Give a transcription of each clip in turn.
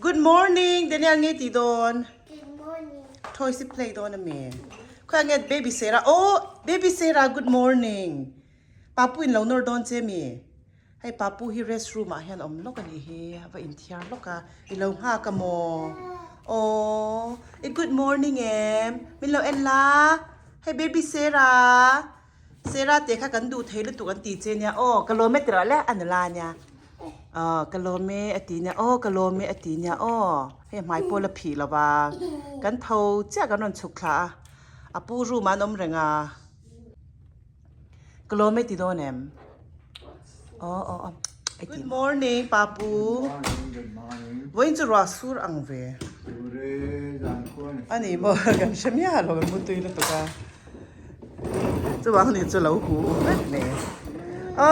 Good morning Daniel nge tih dawn? Good morning. Toys i play dawn ami? Khawiah nge baby Sarah oh baby Sarah good morning. Papu in lo nawr dawn che mi? Hei papu hi rest room ah hian a awm lawk a nih hi a va inthiar lawk a i lo nghak a maw? Aww i good morning em min lo en la hei baby Sarah Sarah teh kha kan duh thei lutuk an ti che nia aw ka lawm e tirah le a nula nia aw ka lawm e a ti nia aw ka lawm e a ti nia aw hei hmai pawh la phih lo va kan tho chiah kan rawn chhuk thla a a pu room ah an awm reng a. Ka lawm e ti dawn em? Aw aw aw. Good morning Papu. Good morning. Vawiin chu ruah sur ang ve. Sur e zan khua ni. Ani maw kan hre miah lo kan mutui lutuk a. Chuvang ni chu lo hu vek mai.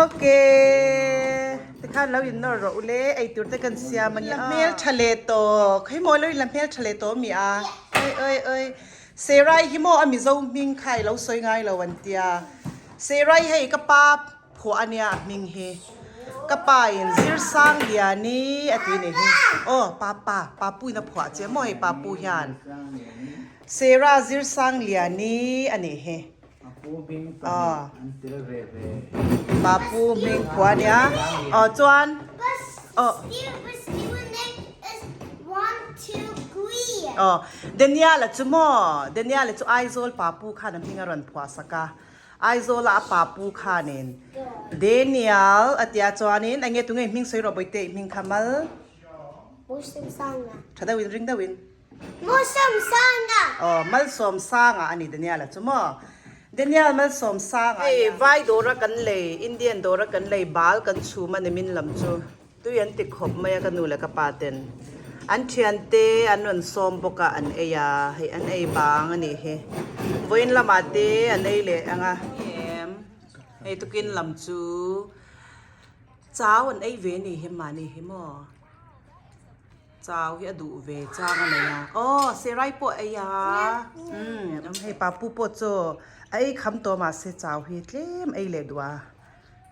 Okay. Tikhan lo in nawr rawh ule ei tur te kan siam ania. Hmel tha leh tawh. Khawi maw lo in la hmel tha leh tawh mi a. Oi oi oi. Serai hi maw a Mizo hming kha i lo sawi ngai lo an tia. Serai hei ka pa phuah a nia a hming hi. Ka pa in Zirsang Liani a ti ni hi. Aw pa pa pa pu in a phuah che maw hei pa pu hian. Sera Zirsang Liani a nih hi. Aw pa pu hming phuah a nia. Aw chuan aw. Aw Daniel-a chu maw Daniel-a chu Aizawl pa pu khan a hming a rawn phuah sak a. Aizawl-a a pa pu khanin Daniel a tia chuanin eng nge tunge i hming sawi rawh bawihte i hming kha mal. Tha deuhin ring deuhin. Malsawmsanga! Aw, Malsawmsanga a ni Daniel-a chu maw? Daniel Malsawmsanga Hei vai dawra kan lei, Indian dawra kan lei bal kan chhum a ni min lam chu. Tui an ti khawp mai a ka nu leh ka pa ten. An thiante an rawn sawm bawk a an ei a, hei an ei bang a nih hi. Vawiin lamah te an ei leh ang a. Hei tukin lam chu chau an ei ve a nih hi mahni hi maw? Chau hi a duh ve chang a nei a. Aw Serai pawh a ei a. Umm hei papu pawh chu a ei kham tawh mahse chau hi tlem ei leh duh a.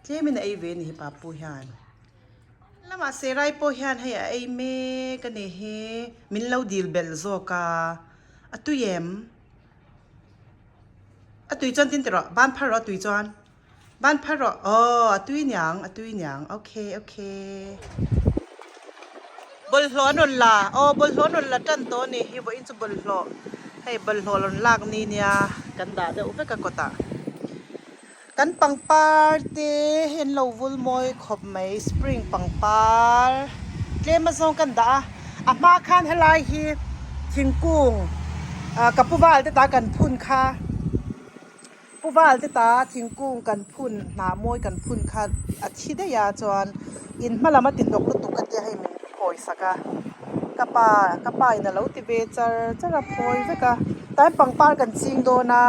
Tlemin a ei ve a ni hi papu hian. Lamah Serai pawh hian hei a ei mek a ni hi. Min lo dil belh zawk a. A tui em? A tui chuan tin ti rawh. Ban phar rawh a tui chuan. Ban phar rawh aw a tui niang a tui niang okay okay. Bawlhhlawh an rawn la aw bawlhhlawh an rawn la tan tawh a ni hi vawiin chu bawlhhlawh hei bawlhhlawh rawn lak ni nia kan dah deuh vek a kawtah kan pangpar te hi an lo vul mawi khawp mai spring pangpar tlem azawng kan dah a a hma khan helai hi thingkung ah ka pu val te ta kan phun kha. Pu Valte ta thingkung kan phun hnah mawi kan phun kha a thi daih a chuan in hma lam a ti hnawk lutuk ka tia hei min phawi sak a ka pa ka pa in a lo ti ve char char a phawi vek a tlai pangpar kan ching dawn a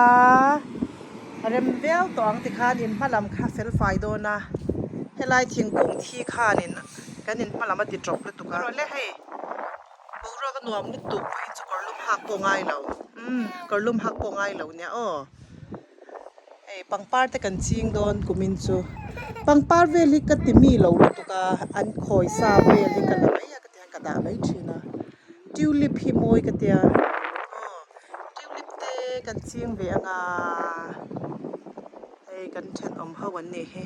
rem viau tawh ang tikhan in hma lam kha fel fai dawn a helai thingkung thi khanin kan in hma lam a ti tawp lutuk a rawh le hei. Boruak a nuam lutuk vawiin chu kawrlum hak pawh ngai lo umm kawrlum hak pawh ngai lo nia aw hei pangpar te kan ching dawn kumin chu pangpar vel hi ka ti mi lo lutuk a an khawi sa vel hi ka la mai a ka ti a ka dah mai thin a tulip hi mawi ka tia aw tulip te kan ching ve ang a hei kan thenawm ho an nih hi.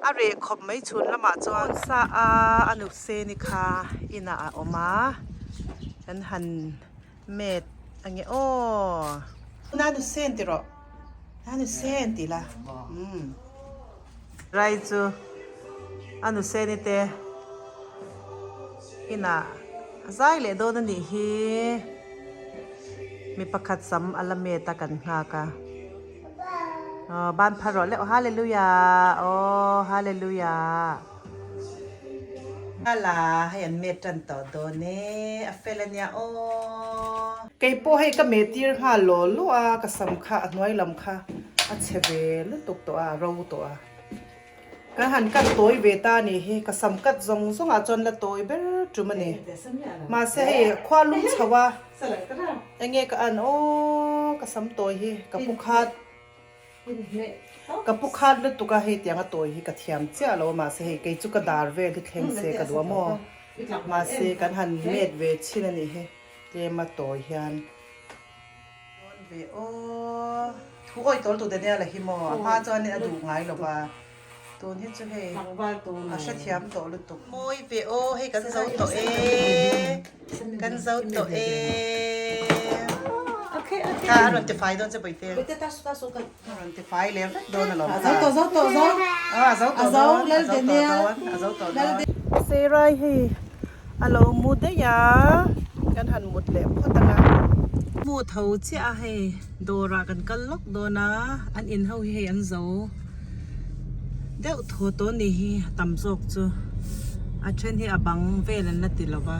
A reh khawp mai chhun lamah chuan sa a a nu seni kha inah a awm a kan han met ange aw. Nanu sen ti rawh nanu sen tih la umm rai chu a nu seni te inah a zai leh dawn a nih hi mi pakhat sam a la met a kan nghak a. Aw ban phar rawh le aw hallelujah aw hallelujah Hala hei an met tan tawh dawn e a fel ania aw. Kei pawh hei ka meh tir nghal law law a ka sam kha a hnuai lam kha a chhe ve lutuk tawh a a ro tawh a. Kan han cut tawi ve ta a nih hi, ka sam cut zawng zawng ah chuan la tawi ber tum a ni. Mahse hei khua lum chho a, enge ka an aw ka sam tawi hi ka pu khat ka pu khat lutuk a hei tiang a tawi hi ka thiam chiah lo a mahse hei kei chu ka dar vel hi thleng se ka duh a maw. Mahse kan han met ve chhin a nih hi tlema tawi hian. Dawn ve aw. Thu awi tawl tu Daniel-a hi maw a hma chuan a duh ngai lo va, tun hi chu hei a hrethiam tawh lutuk. Mawi ve aw hei kan zo tawh e, kan zo tawh e. Kha a rawn tifai dawn che Bawihte. A rawn tifai leh vek dawn alawm kha. A zo tawh zo tawh zo. A zo tawh dawn a zo tawh dawn a zo tawh dawn. Seirai hei A lo mu daih a, kan han mut leh phawt ang a. Mu tho chiah a hei, dawrah kan kal lawk dawn a, an in ho hi hei an zo deuh thaw tawh ni hi a tam zawk chu, a then hi a bang vel an la ti lo va,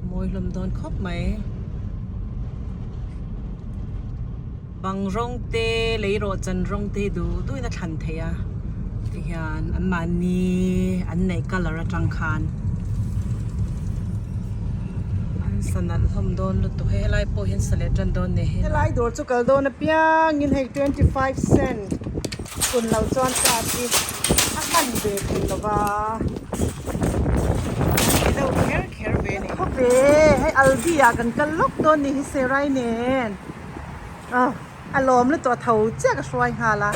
mawi hlawm dawn khawp mai. Bang rawng te lei rawh chan rawng te hi duh duhin a thlan theih a tihian an mahni an neih colour atang khan an sa nalh hlawm dawn lutuk hei helai pawh hian sa leh tan dawn ni helai dawr chu kal dawn apiangin hei 25 cent kun loh chuan card hi a hman ve thei lova a ni deuh kher kher ve a ni. Khawve hei Aldi ah kan kal lawk dawn ni hi Serai nen. Aw a lawm lutuk a tho chiah ka hruai nghal a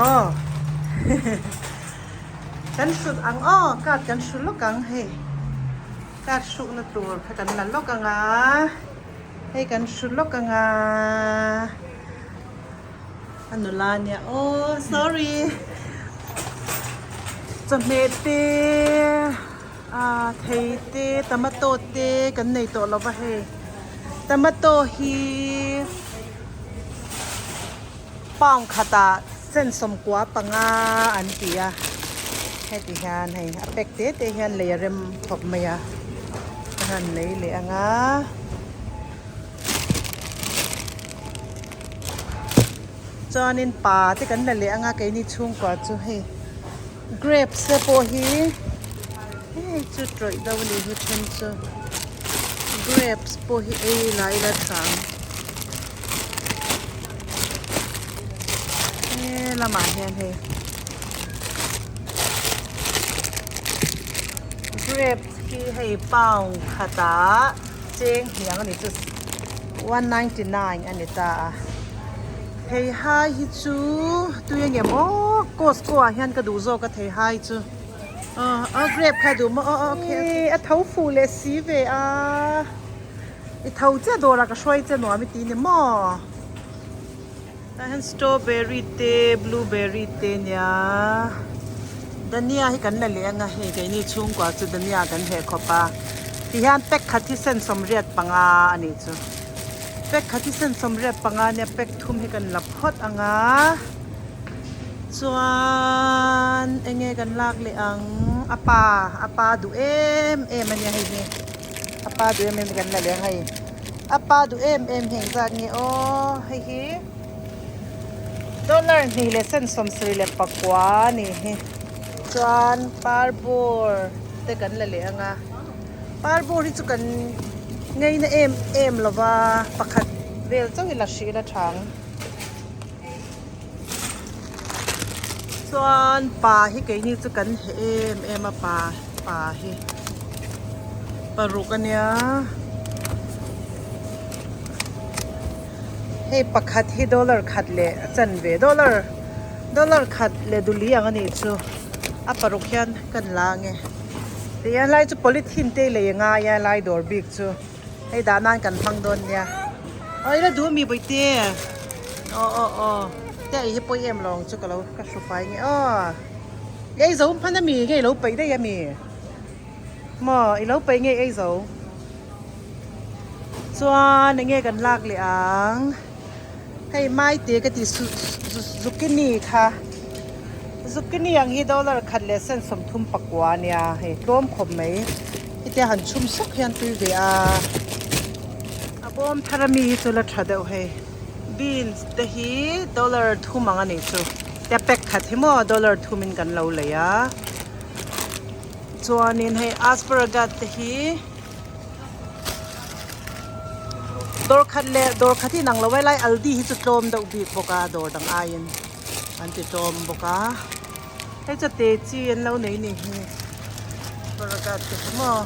aw kan hrut ang aw card kan hru lawk ang hei card hrukna tur kha kan la lawk ang a hei kan hru lawk ang a a nula nia aw sorry chawhmeh te Ah thei te tomato te kan nei tawh lo va hei tomato hi pound khatah sen sawmkua panga an ti a heti hian hei a pack te te hian lei a rem khawp mai a ka han lei leh ang a. Chuanin pa te kan la leh ang a keini chhungkua chu hei. Grapes te pawh hi hei chu tawih deuh a ni hi then chu grapes pawh hi ei la ila tha ang he lamah hian hei grapes hi hei pound khatah cheng hniang a ni chu 199 a ni ta a. Theihai hi chu tui a ngem aw Costco ah hian ka duh zawk a theihai chu aw grape kha duh maw aw okay a tho fuh leh si ve a i tho chiah dawrah ka hruai che nuam i ti ni maw tah hian strawberry te blueberry te nia dania hi kan la leh anga hei keini chhungkua chu dania kan heh khawp a tihian pack khat hi sen sawmriat panga a nih chu. Pack khat hi sen 75 nia pack thum hi kan la phawt ang a chuan enge kan lak leh ang a pa a pa duh em em a nia hei hi a pa duh em em kan la leh ang hei a pa duh em em hi engzat nge aw hei hi dollar hnih leh sen 79 a ni hi chuan parbawr te kan la leh ang a. Parbawr hi chu kan ngaina em em lo va, pakhat vel chauh hi la hrih ila tha ang. Chuan pa hi keini chu kan heh em em a pa pa hi paruk a nia. Hei pakhat hi dollar khat leh a chanve dollar dollar khat leh duli ang a nih chu a paruk hian kan la ang e. Tihian lai chu polythene te lei a ngai a lai dawr bik chu hei dah nan kan hmang dawn nia aw ila duh ami bawihte aw aw aw te ei hi pawi em lo ang chu ka lo ka hru fai nge aw i ei zo hman ami nge i lo peih daih ami maw i lo peih nge i ei zo chuan enge kan lak leh ang hei maite ka tih zucchini kha zucchini ang hi dollar khat leh cent 39 a nia hei tlawm khawp mai hetia han chhum sawk hian tui ve a a bawm thar ami hi chu la tha deuh hei beans te hi dollar thum ang a nih chu tia pack khat hi maw dollar thum in kan lo lei a chuanin hei asparagus te hi. Dawr khat leh dawr khat hi nang lo helai Aldi hi chu tlawm deuh bik bawk a dawr dang aiin an ti tlawm bawk a hei chu te chi an lo nei ni hi. Asparagus te chu maw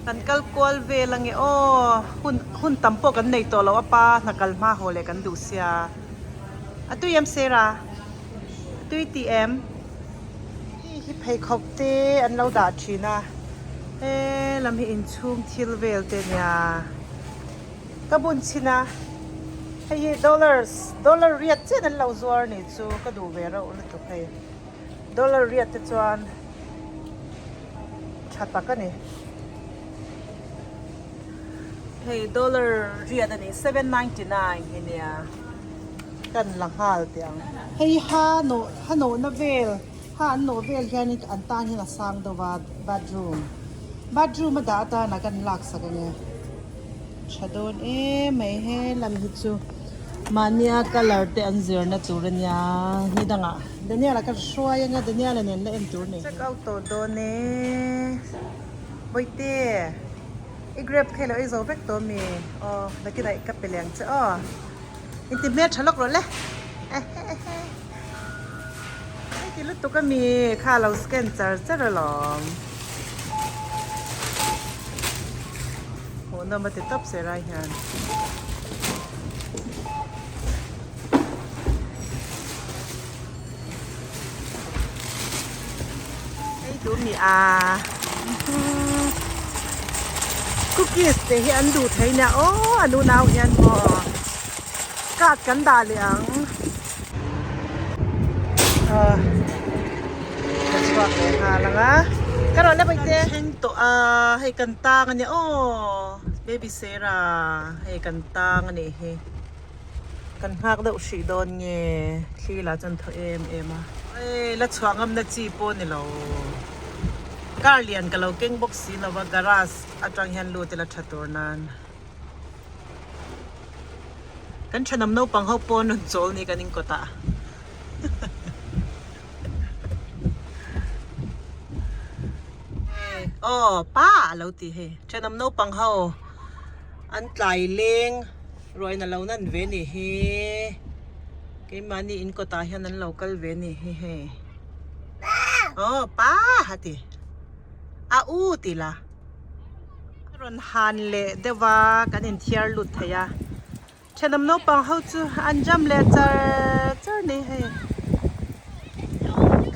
kan kal kual vel ange aw hun hun tam pawh kan nei tawh lo a pa hna kal hma haw leh kan duh sia a tui em Sarah a tui tih em hei hi pheikhawk te an lo dah thin a he lam hi inchhung thil vel te nia ka bun chhin a hei hi dollars dollar riat chiah an lo zuar nih chu ka duh ve reuh lutuk hei. Dollar riat te chuan tha tak a ni. Hei dollar riat a ni 799 hi nia kan la nghal teh ang. Hei ha nawh ha nawhna vel ha an nawh vel hianin an tan hian a sang deuh a bathroom bathroom a dah atana kan laksak ange. Tha dawn em mai he lam hi chu mahnia colour te an zirna tur ania ni dangah Daniel-a ka hruai anga Daniel-a nen la en tur ni. Check out tawh dawn e Bawihte i grape kha ilo ei zo vek tawh ami aw nakinah i ka pe leh ang che aw inti hmel tha lawk rawh le hei ti lutuk ami kha lo scan char char alawm. Hmuhnawm a ti tawp se rai hian. Hei duh mi a cookies te hi an duh thei nia aw an unau hian maw card kan dah leh ang. Ka chhuak leh nghal ang a ka rawn la baite thleng tawh a hei kan tang ania aw baby Sarah hei kan tang anih hi kan nghak deuh hrih dawn nge thli lah chuan thaw em em a hei la chhuah ngam na chi pawh a ni lo car lian ka lo keng bawk si lo va garage atang hian lut ila tha tur nan. Kan thenawm naupang ho pawh an rawn chawl ni kan inkawt ah. Aw pa a lo ti hei thenawm naupang ho an tlai leng ruain a lo nan ve ni hi keimahni inkawt ah hian an lo kal ve ni hi hei aw pa a ti a u ti la. A rawn han leh deuh a kan inthiar lut thei a thenawm naupang ho chu an jam leh char char ni hei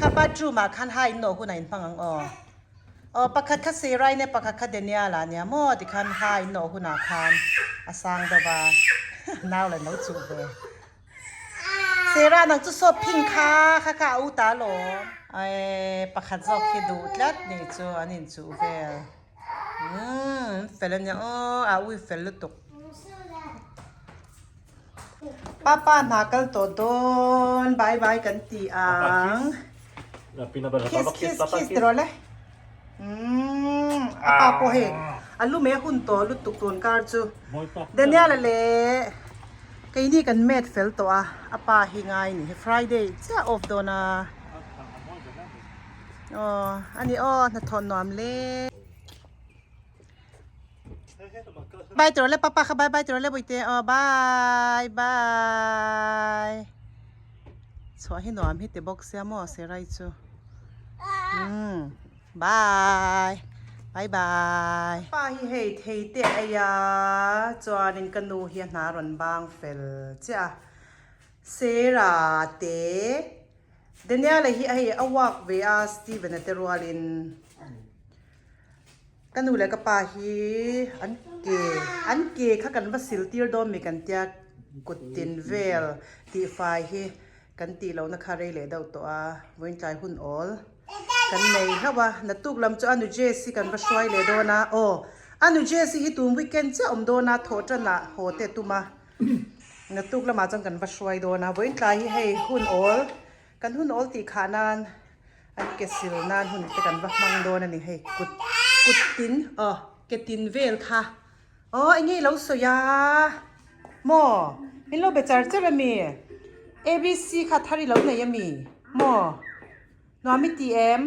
kha bathroom ah khan ha in nawh hunah in hmang ang aw aw pakhat kha Serai nia pakhat kha Daniel ah nia maw tikhan ha in nawh hunah khan a sang deuh a nau la no chuh ve. Sarah nang chu sawp phing kha kha kha a u ta alawm. Ae pakhat zawk hi duh tlat nih chu an inchuh vel. Umm fel ania aw a ui fel lutuk. Papa hna kal tawh dawn bye bye kan ti ang. Kiss kiss kiss ti rawh le. Umm a pa pawh hei a lu mai a hun tawh lutuk tun kar chu Daniel-a leh keini kan mat fel tawh a a pa hi ngai ni Friday chiah off dawn a aw a ni aw hnathawh nuam le bye tur le papa kha bye bye tur le bawihte aw bye bye chhuah hi nuam hi ti bawk sia maw Serai chu. Umm bye bye bye pa hi hei thei te a ei a chuanin ka nu hi a hna rawn bang fel chiah a Sarah te Daniel a hi hei a walk ve a Steven a te rualin ka nu leh ka pa hi an ke an ke kha kan va sil tir dawn mi kan tia kut tin vel tihfai hi. Kan tih lohna kha rei leh deuh tawh a, vawiin tlai hun awl kan nei hlauh a, naktuk lam chu Anu Jess hi kan va hruai leh dawn a, aw Anu Jess hi tun weekend chiah awm dawn a, thawh tanah haw te tum a, naktuk lamah chuan kan va hruai dawn a, vawiin tlai hi hei hun awl, kan hun awl tih khah nan an ke sil nan hun te kan va hmang dawn a ni hei kut kut tin aw ke tin vel kha Aw eng nge i lo sawi a maw min lo be char char ami abc kha thar i lo nei ami maw nuam i ti em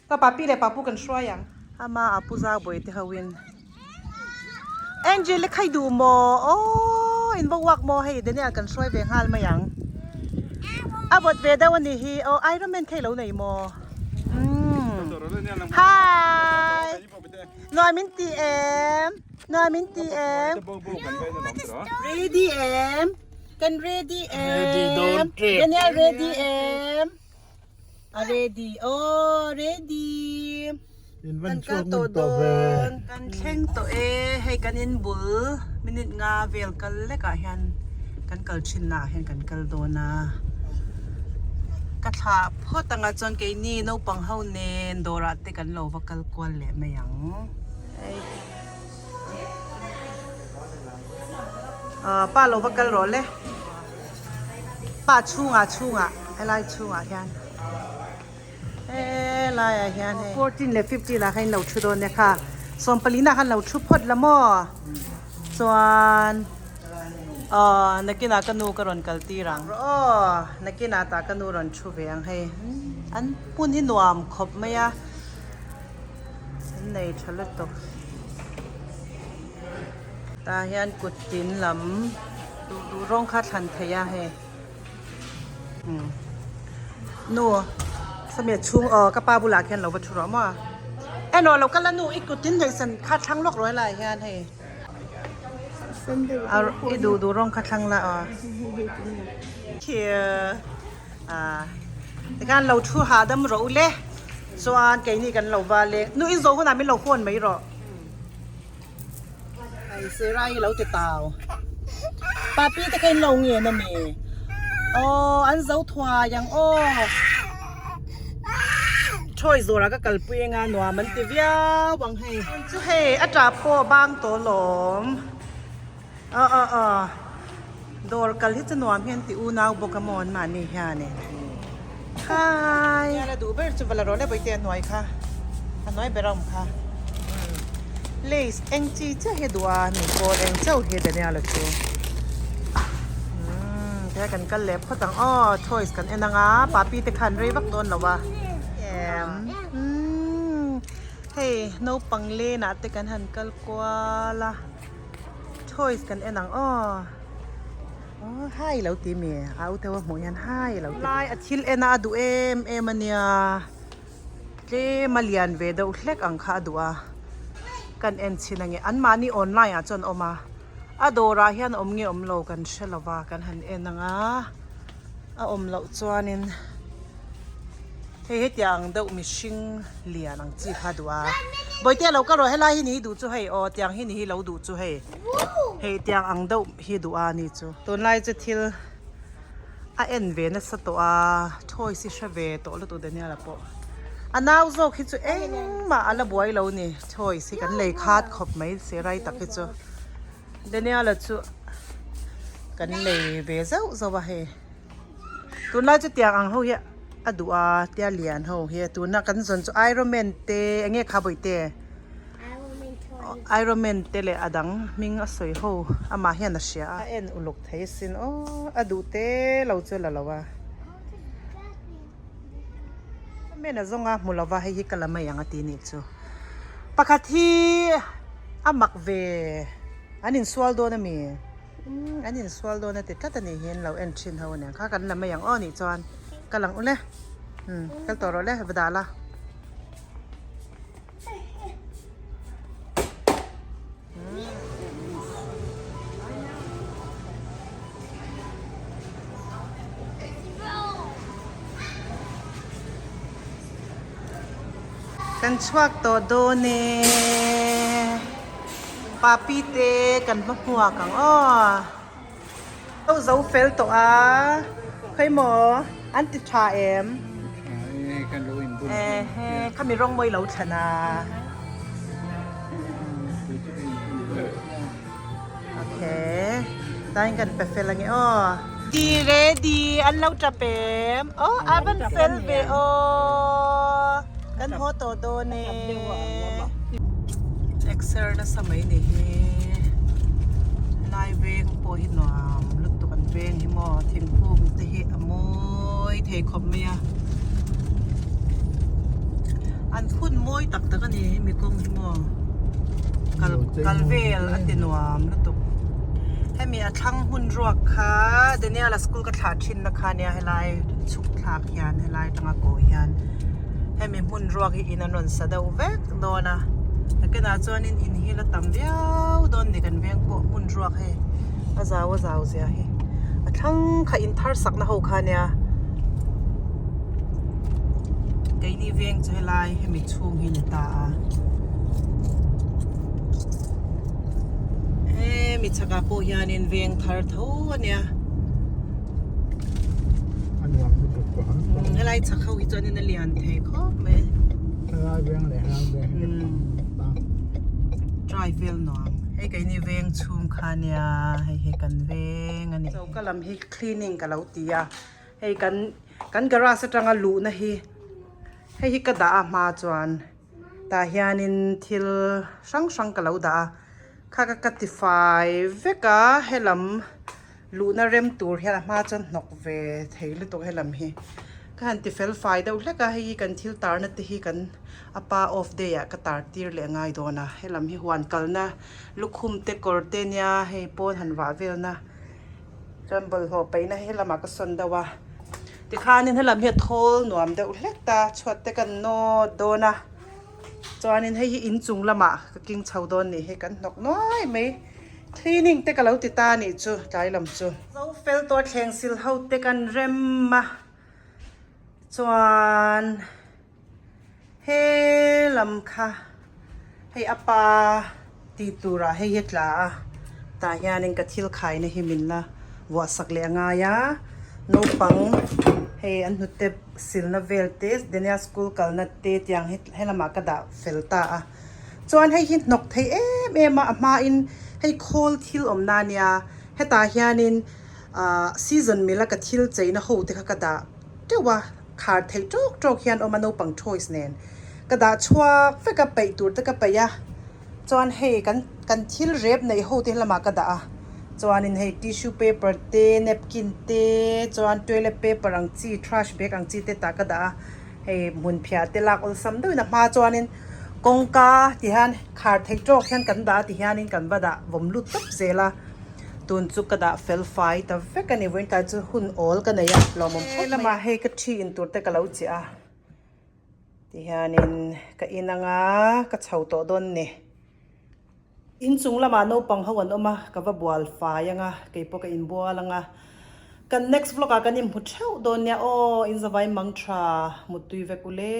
ka papi leh papu kan hruai ang. Ama a pu zau bawi te ho in Angel i khai duh maw aw in va uak maw hei Daniel kan hruai ve nghal mai ang a vawt ve deuh a ni hi aw Iron Man kha i lo nei maw umm. Hi! Nuam min ti em? Nuam min ti em? Ready em? Kan ready em? Daniel ready em? A ready. Oh, ready. Kan kal tawh dawn. Kan thleng tawh e. Hei kan in bul minute nga vel kal lekah hian kan kal thin naah hian kan kal dawn a. Ka thlah phawt anga chuan keini naupang ho nen dawrah te kan lo va kal kual leh mai ang. Pa lo va kal rawh le. Pa chhungah chhungah helai chhungah hian. Helai ah hian hei 14 leh 15 ah khan in lo thu dawn nia kha sawmpali na khan lo thu phawt la maw chuan aw nakinah ka nu ka rawn kal tir ang aw nakinah tah ka nu rawn thu ve ang hei an hmun hi nuam khawp mai a an nei tha lutuk tah hian kut tin lam duh duh rawng kha thlan theih a hei. Nu sawmi a chhung aw ka pa bulah khian lo va thu rawh maw eno lo kal a nu i kut in hnaihsan kha thlang lawk rawh helaiah hian hei i duh duh rawng kha thlang la aw khi ah tikhan lo thu hahdam rawh u le chuan keini kan lo va leng nu in zawh hunah min lo hawn mai rawh. Ai Sarah hi lo ti tau. Papi te kha in lo ngen ami? Aw an zo thuai ang aw. Thawi zawrah ka kalpui anga nuam an ti viau ang hei. Chu hei a tah pawh bang tawh lawm. Aw aw aw dawr kal hi chu nuam hian ti unau bawk a maw an mahni hianin. Hi. Nia la duh ber chu va la rawh le bawihte a hnuai kha a hnuai ber a awm kha lace eng chi chiah hi a duh a mi pawl eng chauh hi Daniel a chu umm tihian kan kal leh phawt ang aw toys kan en ang a papi te khan rei vak dawn lo a em umm hei naupang len ah te kan han kal kual a toys kan en ang aw. Aw hai lo ti mi a u deuh a hmuh hian hai lo ti lai a thil en a a duh em em a nia tlem a lian ve deuh hlek ang kha a duh a kan en chhin ange anmahni online ah chuan a awm a a dawrah hian awm nge awm lo kan hre lo va kan han en ang a a awm loh chuanin. Hei hetiang deuh mihring lian ang chi kha duh a bawihte lo kal rawh helai hi ni hi duh chu hei aw tiang hi ni hi lo duh chu hei hei tiang ang deuh hi duh a ni chu tunlai chu thil a en ve nasa tawh a toys hi hre ve tawh lutuk Daniel-a pawh a nau zawk hi chu engmah a la buai lo ni toys hi kan lei khat khawp mai serai tak hi chu Daniel-a chu kan lei ve zauh zauh a hei. Tunlai chu tiang ang ho hi a duh a tia lian ho hi tuna kan zawn chu Iron Man te eng nge kha bawih te Iron Man te leh a dang hming a sawi ho amah hian a hria a en uluk thei sin aw a duh te lo chu la lo a Iron Man a zawnga hmu lova hei hi ka la mai ang a ti nih chu pakhat hi a mak ve an insual dawn a mi. Umm an insual dawn a ti tlat a nih hi an lo en thin ho aniang kha kan la mai ang aw nih chuan kal ang ule umm kal tawh rawh le va dah la. Kan chhuak tawh dawn e. Papi te kan va hmuak ang aw. Lo zo fel tawh a. Khawi maw an ti tha em? Ehe khami rawng mawi lo thlan a. Okay. Tain kan pe fel ange aw. Di ready an lo tap em? Aw a van fel ve aw. Kan haw tawh dawn e. Exer nasa mai ni hi. Helai veng pawh hi nuam lutuk an veng hi maw thingkung te hi a mawi thei khawp mai a. An phun mawi tak tak a ni hemi kawng hi maw kal kal vel a ti nuam lutuk. Hemi a thlang hun ruak kha Daniel-a school ka thlah thin na kha nia helai chhuk thlak hian helai atanga kawh hian. Hemi hmun ruak hi in an rawn sa deuh vek dawn a, nakinah chuanin in hi la tam viau dawn ni kan veng pawh hmun ruak hei a zau a zau zia hi a thlang kha in thar sakna ho kha ania keini veng chu helai hemi chhung hi ni ta a hemi chhakah pawh hianin veng thar tho ania. A nuam lutuk pawh ang pawh. Helai chhak ho hi chuanin a lian thei khawp mai. Helai veng leh helai veng hi a Try vel nuam. Hei keini veng chhung kha nia hei hi kan veng a ni. Choka lam hi cleaning ka lo ti a hei kan kan garage atanga luhna hi hei hi ka dah a hma chuan tah hianin thil hrang hrang ka lo dah a kha ka ka tifai vek a helam. Luhna rem tur hian a hma chuan hnawk ve thei lutuk helam hi. Ka han ti fel fai deuh hlek a, hei hi kan thil tarna te hi kan a pa off day ah ka tar tir leh ngai dawn a. Helam hi huan kalna lukhum te kawr te nia hei pawn han vah velna chuan bawlhhlawh paihna hi helamah ka sawn deuh a. Tikhanin helam hi a thawl nuam deuh hlek ta, chhuat te kan nawt dawn a. Chuanin hei hi inchung lamah ka king chho dawn nih hi kan hnawk nuai mai. Cleaning te ka lo ti ta anih chu tlai lam chu. Zo fel tawh thleng sil ho te kan rem a chuan he lam kha hei a pa tih turah hei hi a tla a tah hianin ka thil khaina hi min la vuah sak leh a ngai a naupang hei an hnute silna vel te Daniel school kalna te tiang hi helamah ka dah fel ta a. Chuan hei hi hnawk thei em em a, a hmain hei khawl thil awmna ania hetah hianin ahh season mila ka thil cheina ho te kha ka dah teuh a, khar thei tawk tawk hian awm a naupang toys nen ka dah chhuak vek a peih tur te ka peih a chuan hei kan kan thil rep neih ho te lamah ka dah a chuanin hei tissue paper te napkin te chuan toilet paper ang chi trash bag ang chi te tah ka dah a hei hmun phiah te lak awlsam deuhin a hma chuanin. Kawngka ti hian khar theih tawk hian kan dah a ti hianin kan va dah vawm lut tawp zel a, tun chu ka dah fel fai ta vek a ni vawiin tlai chu hun awl ka nei a lawmawm khawp mai. Helamah hei ka thi in tur te ka lo chiah a ti hianin ka in anga ka chho tawh dawn ni. Inchung lamah naupang ho an awm a, ka va bual fai anga keipawh ka inbual anga kan next vlog ah kan inhmu theuh dawn nia aw, inzavai mang tha muttui vek ule.